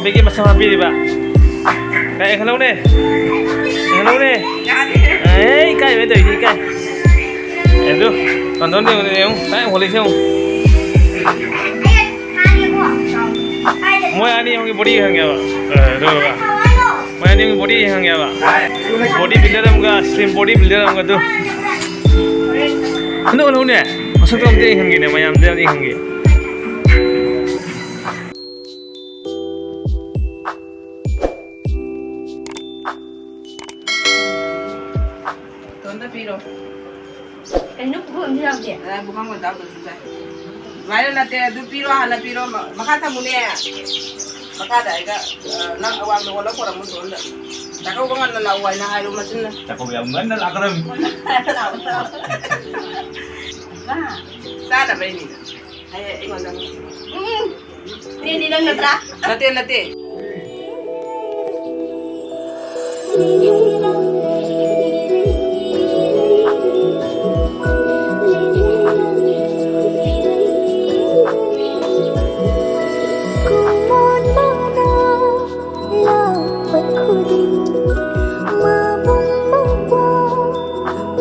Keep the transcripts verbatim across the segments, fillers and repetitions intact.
ꯕꯦꯒꯤ ꯃꯁꯝ ꯍꯥꯞꯄꯤꯔꯤꯕ꯫ ꯀꯥꯏ ꯍꯜꯂꯧꯅꯦ? ꯍꯜꯂꯧꯅꯦ? ꯑꯦ, ꯏꯀꯥꯏꯕꯩ ꯇꯧꯔꯤꯁꯦ, ꯏꯀꯥꯏ꯫ ꯑꯦ, ꯑꯗꯨ, ꯇꯣꯟꯗꯣꯟ ꯌꯦꯡꯉꯨꯅꯦ, ꯌꯦꯡꯉꯨ꯫ ꯀꯥꯏ ꯍꯣꯜꯂꯤꯁꯦ ꯌꯦꯡꯉꯨ꯫ ꯃꯣꯏ ꯑꯅꯤ ꯑꯍꯨꯝꯒꯤ ꯕꯣꯗꯤ ꯌꯦꯡꯍꯟꯒꯦꯕ꯫ ꯑꯦ, ꯑꯗꯨꯒ ꯃꯣꯏ ꯑꯅꯤ ꯑꯍꯨꯝꯒꯤ ꯕꯣꯗꯤ ꯌꯦꯡꯍꯟꯒꯦꯕ꯫ ꯕꯣꯗꯤ ꯕꯤꯜꯗꯔ ꯑꯃꯒ, ꯁ꯭ꯂꯤꯝ ꯕꯣꯗꯤ ꯕꯤꯜꯗꯔ ꯑꯃꯒ ꯑꯗꯨ꯫ ꯍꯟꯗꯛ ꯍꯜꯂꯧꯅꯦ꯫ ꯃꯁꯛꯇꯣ ꯑꯝꯇ ꯌꯦꯡꯍꯟꯒꯦꯅꯦ, ꯃꯌꯥꯝꯗ ꯑꯝꯇ ꯌꯦꯡꯍꯟꯒꯦ꯫ ꯇꯣꯟꯗ ꯄꯤꯔꯣ꯫ ꯀꯩꯅꯣ ꯄꯨꯈꯝ ꯑꯝꯁꯨ ꯌꯥꯎꯗꯦ꯫ ꯑ, ꯄꯨꯈꯝ ꯑꯝꯇ ꯍꯥꯞꯇ꯭ꯔꯁꯨ ꯌꯥꯏ꯫ ꯑꯗꯨꯃꯥꯏꯅ ꯅꯠꯇꯦ, ꯑꯗꯨ ꯄꯤꯔꯣ, ꯍꯥꯟꯅ ꯄꯤꯔꯣ꯫ ꯃ-, ꯃꯈꯥ ꯊꯝꯃꯨꯅꯦ꯫ ꯃꯈꯥꯗ ꯑꯩꯒ, ꯑ, ꯅꯪ ꯑꯋꯥꯡꯗ ꯑꯣꯜꯂ ꯄꯨꯔꯝꯃꯨ ꯇꯣꯟꯗ꯫ ꯆꯥꯛꯀꯧꯕ ꯉꯟꯅ ꯂꯥꯛꯎ ꯍꯥꯏꯅ ꯍꯥꯏꯔꯨ ꯃꯆꯤꯟꯅ꯫ ꯆꯥꯛꯀꯧꯕ ꯌꯥꯝ ꯉꯟꯅ ꯂꯥꯛꯀꯗꯕꯅꯤ꯫ ꯃꯥ, ꯆꯥꯅꯕꯩꯅꯤꯗ꯫ ꯍꯥꯏ, ꯑꯩꯉꯣꯟꯗ꯫ ꯎꯝ꯫ ꯅꯦꯅꯦ, ꯅꯪ ꯅꯠꯇ꯭ꯔꯥ? ꯅꯠꯇꯦ, ꯅꯠꯇꯦ꯫ ꯀꯨꯃꯣꯟ ꯃꯥꯅ ꯂꯥꯛꯄ ꯈꯨꯗꯤꯡ ꯃꯕꯨꯡ ꯃꯧꯄ꯭ꯋꯥ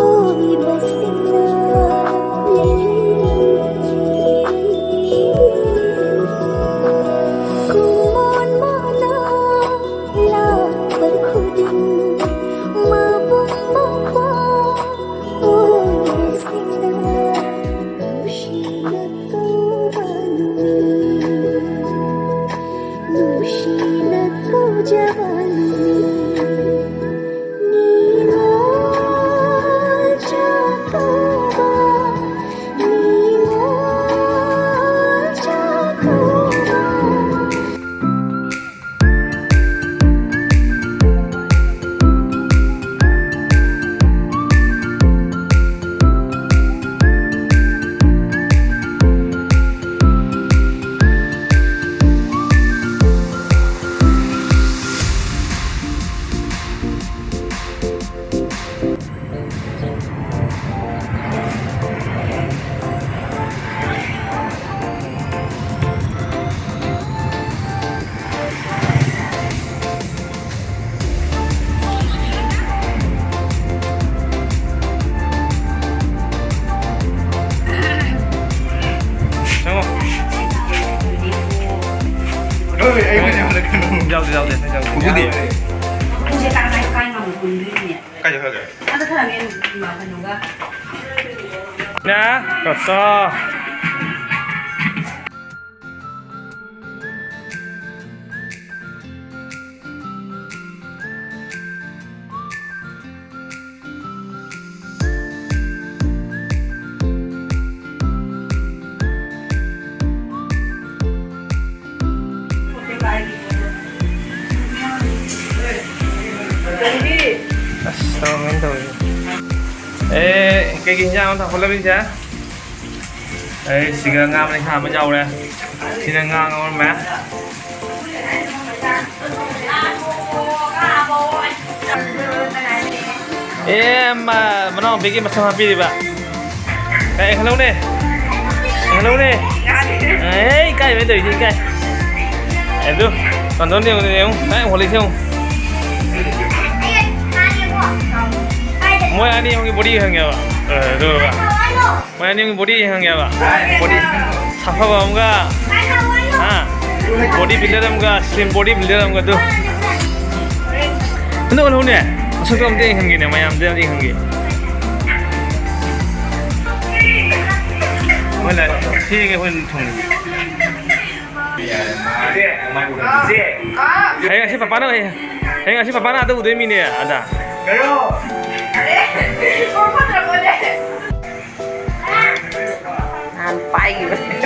ꯑꯣꯏꯕꯁꯤꯡꯅ꯫ ꯀꯨꯃꯣꯟ ꯃꯥꯅ ꯂꯥꯛꯄ ꯈꯨꯗꯤꯡ ꯌꯥꯎꯗꯦ, ꯌꯥꯎꯗꯦ, ꯌꯥꯎꯗꯦ꯫ ꯄꯨꯗꯤ? ꯄꯨꯁꯦ ꯀꯥꯏ, ꯀꯥꯏ, ꯀꯥꯏ ꯉꯝꯃꯣꯏꯗꯣꯏꯅꯣꯅꯦ? ꯀꯥꯏ ꯆꯠꯈ꯭ꯔꯒꯦ? ꯑꯗ ꯈꯔ ꯍꯦꯟ ꯀꯩꯅꯣꯒ꯫ ꯅ, ꯇꯣꯇꯣ꯫ ꯑꯁ, ꯇꯧꯔꯝꯃꯦꯅ ꯇꯧꯔꯤꯁꯦ꯫ ꯑꯦ, ꯀꯩꯀꯩ ꯏꯟꯖꯥꯡꯅꯣ ꯊꯥꯡꯒꯠꯂꯝꯃꯤꯁꯦ? ꯑꯩ ꯁꯤꯒ ꯉꯥ ꯃꯅꯤꯡꯈꯥ ꯑꯃ ꯌꯥꯎꯔꯦ꯫ ꯁꯤꯅ ꯉꯥ ꯉꯧꯔꯝꯃꯦ꯫ ꯑꯦ, ꯃ-, ꯃꯅꯥꯎꯄꯤꯒꯤ ꯃꯁꯝ ꯍꯥꯞꯄꯤꯔꯤꯕ꯫ ꯑꯦ, ꯍꯜꯂꯣꯅꯦ꯫ ꯍꯜꯂꯣꯅꯦ꯫ ꯑꯦ, ꯏꯀꯥꯏꯕꯩ ꯇꯧꯔꯤꯁꯦ, ꯏꯀꯥꯏ꯫ ꯑꯦ, ꯑꯗꯨ, ꯇꯣꯟꯗꯣꯟ ꯌꯦꯡꯉꯨꯅꯦ, ꯌꯦꯡꯉꯨ꯫ ꯅꯪ ꯍꯣꯂꯤꯁꯦ ꯌꯦꯡꯉꯨ꯫ ꯃꯣꯏ ꯑꯅꯤ ꯑꯍꯨꯝꯒꯤ ꯕꯣꯗꯤ ꯌꯦꯡꯍꯟꯒꯦꯕ꯫ ꯑꯦ, ꯑꯗꯨꯒ꯫ ꯃꯣꯏ ꯑꯅꯤ ꯑꯍꯨꯝ ꯕꯣꯗꯤ ꯌꯦꯡꯍꯟꯒꯦꯕ꯫ ꯕꯣꯗꯤ ꯁꯥꯐꯕ ꯑꯃꯒ, ꯍꯥ? ꯕꯣꯗꯤ ꯕꯤꯜꯗꯔ ꯑꯃꯒ, ꯁ꯭ꯂꯤꯝ ꯕꯣꯗꯤ ꯕꯤꯜꯗꯔ ꯑꯃꯒ ꯑꯗꯨ꯫ ꯍꯟꯗꯛ ꯎꯠꯍꯧꯅꯦ꯫ ꯃꯁꯛꯇꯣ ꯑꯝꯇ ꯌꯦꯡꯍꯟꯒꯦꯅꯦ, ꯃꯌꯥꯝꯗ ꯑꯝꯇ ꯌꯦꯡꯍꯟꯒꯦ꯫ ꯍꯣꯏ, ꯂꯥꯛꯑꯦ꯫ ꯊꯦꯡꯉꯦ ꯑꯩꯈꯣꯏ ꯊꯣꯡꯉꯦ꯫ ꯍꯌꯦꯡ ꯑꯁꯤ ꯄꯄꯥꯅ, ꯍꯌꯦꯡ ꯑꯁꯤ ꯄꯄꯥꯅ ꯑꯗ ꯎꯗꯣꯏ ꯃꯤꯅꯦ, ꯑꯗ꯫ ꯅꯍꯥꯟ ꯄꯥꯏꯈꯤꯕꯅꯦ꯫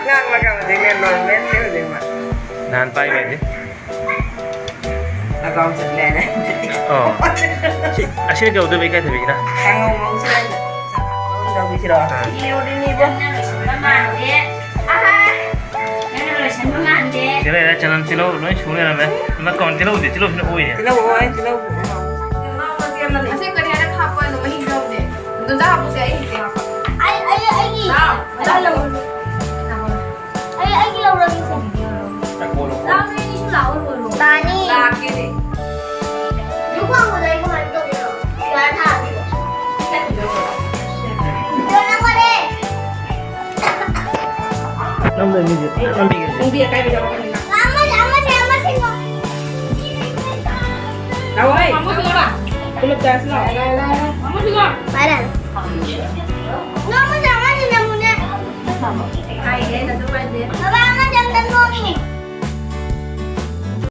ꯉꯥꯡꯂꯒ ꯍꯧꯖꯤꯛꯅꯦ ꯅꯣꯔꯃꯦꯜꯅꯦ ꯍꯧꯖꯤꯛꯃꯛ꯫ ꯅꯍꯥꯟ ꯄꯥꯏꯕ ꯍꯥꯏꯗꯤ? ꯂꯒꯥꯎ ꯆꯠꯂꯦꯅꯦ꯫ ꯑꯣ꯫ ꯁꯤ, ꯑꯁꯤꯅ ꯀꯩꯗꯧꯗꯣꯏꯕ, ꯏꯀꯥꯏꯊꯕꯤꯁꯤꯅ? ꯀꯥꯡꯉꯧ ꯉꯧꯁꯤꯔꯥ? ꯆꯥꯛ ꯉꯧ ꯇꯧꯕꯤꯁꯤꯔꯣ? ꯑꯥ꯫ ꯏꯔꯨꯗꯣꯏꯅꯤꯕꯣ꯫ ꯅꯪꯅ ꯂꯣꯏꯁꯟꯕ ꯃꯥꯟꯗꯦ꯫ ꯑꯍꯥ꯫ ꯅꯪꯅ ꯂꯣꯏꯁꯟꯕ ꯃꯥꯟꯗꯦ꯫ ꯁꯤ ꯂꯩꯔꯦ, ꯆꯅꯝ, ꯇꯤꯜꯍꯧ ꯂꯣꯏ ꯁꯨ ꯂꯩꯔꯝꯃꯦ꯫ ꯑꯃ ꯀꯧꯅ ꯇꯤꯜꯍꯧꯗꯤ, ꯇꯤꯜꯍꯧꯁꯤꯅ ꯑꯣꯏꯔꯦ꯫ ꯇꯤꯜꯍꯧ ꯑꯣꯏ, ꯇꯤꯜꯍꯧ꯫ ꯑꯁꯤ ꯀꯔꯤ ꯍꯥꯏꯅ ꯍꯥꯞꯄ ꯍꯥꯏꯅꯣ? ꯃꯍꯤꯗꯤ ꯌꯥꯎꯗꯦ꯫ ꯑꯗꯨꯗ ꯍꯥꯞꯄꯁꯦ ꯑꯩ ꯍꯦꯛꯀꯦ ꯍꯥꯞꯄ꯫ ꯑꯩ, ꯑꯩ, ꯑꯩꯒꯤ꯫ ꯂꯥꯎ꯫ ꯑꯩ, ꯑꯩꯒꯤ ꯂꯧꯔꯒꯦꯁꯦ꯫ ꯂꯥꯎ, ꯅꯣꯏ ꯑꯅꯤꯁꯨ ꯂꯥꯛꯑꯣ, ꯂꯣꯏꯔꯣ꯫ ꯇꯥꯅꯤ꯫ ꯂꯥꯛꯀꯦꯅꯦ꯫ ꯌꯨꯝ ꯍꯥꯡꯕꯗ ꯑꯩ ꯀꯃꯥꯏꯅ ꯇꯧꯗꯣꯏꯅꯣ? ꯌꯥꯔꯦ, ꯊꯥꯔꯒꯦ꯫ ꯌꯣꯜꯂꯛꯄꯅꯦ꯫ ꯅꯪꯗ ꯃꯤꯁꯦ ꯅꯪꯕꯤꯒꯦ꯫ ꯅꯪꯗꯤ ꯑꯀꯥꯏꯕ ꯌꯥꯎꯔꯛꯀꯅꯤ ꯅꯪ꯫ ꯍꯣꯏ꯫ ꯄꯨꯂꯞ ꯆꯥꯁꯤ ꯂꯥꯛꯑꯣ꯫ ꯄꯥꯏꯔꯦ꯫